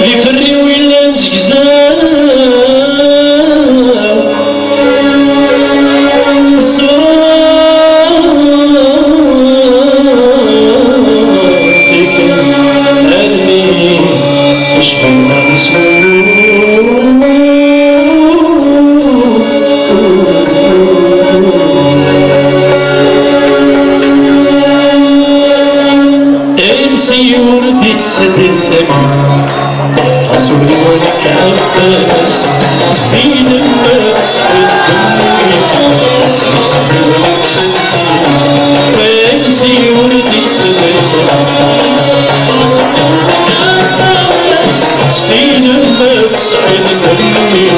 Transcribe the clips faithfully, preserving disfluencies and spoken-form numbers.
Di ferriw yellan zegzaw, tesruḍ tikkelt almi acḥal d amezwaru. Ansi ur d-ittseddiz sami, ɣas ur iwala kan aṭas, s film tesɛiḍ ddunit, s film. Ansi ur d-ittseddiz sami, s film tesɛiḍ ddunit.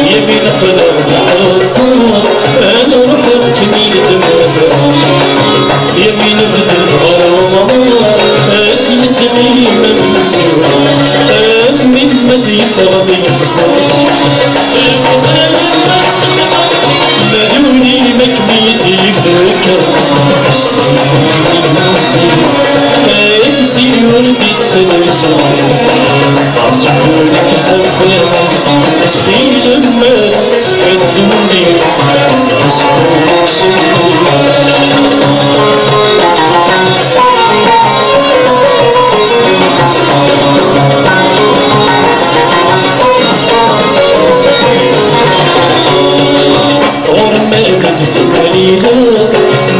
Yamin aql-aɣ nɛeṭṭel, ad nruḥ akken i d-nruḥ. Yamin bded ɣer umaḍal, asmi ttɣimem nsiwel, am win ma d-yeffeɣ d yexẓer. Ma d ul-im akken i d-yefka, ay zi ur d-ittselsa, ɣas ul-ik ḥebas, ttxil-m, sqedden-d. Ɣur-m ad d-tewwal ila,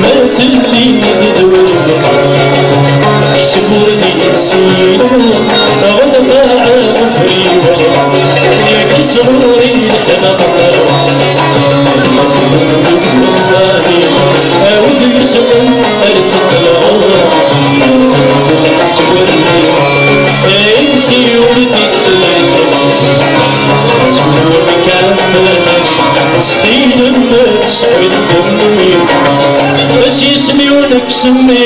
ma temlil d wergaz. Ḥseb ur d-yessin, ɣelqeɣ ufriwen. Yekkes ɣur-i leḥmaqeɣ. Deg wexxam-im, awd yesɛu ar teṭṭleɣ. Swerni, insi ur d-yettselsa. Ttwurkan, ttxilem, tesɛiḍ ddemmi. As yisem-iw nekk semmi.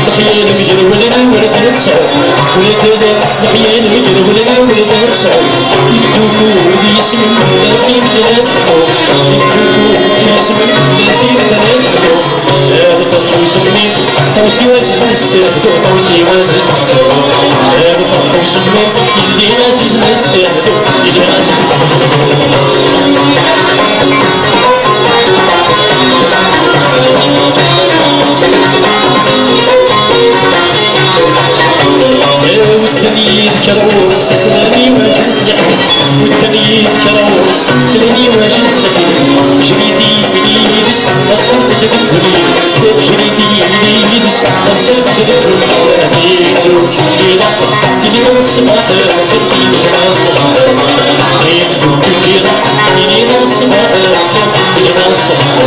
Lexyal mgerwlen, ur d-netseɛ. Ur d-, lexyal mgerwlen, ur d-netseɛ. Yedduku d yisem n fell-as i medden ad ḥku. Yedduku d yisem n fell-as i medden ad ḥku. Ad ferḥ usemmi, ṭawes-iw aziz n ssehdu, ṭawes-iw aziz n ssehdu. Ad ferḥ usemmi, yelli aziz n ssehdu, yelli aziz n ssehdu. Kraws, tlini wajin sdaki, jriti yidis, aṣṣan tezguli, jriti yidis, aṣṣan tezguli, tili ṣṣbeḥ, tili ṣṣbeḥ, tili ṣṣbeḥ, tili ṣṣbeḥ.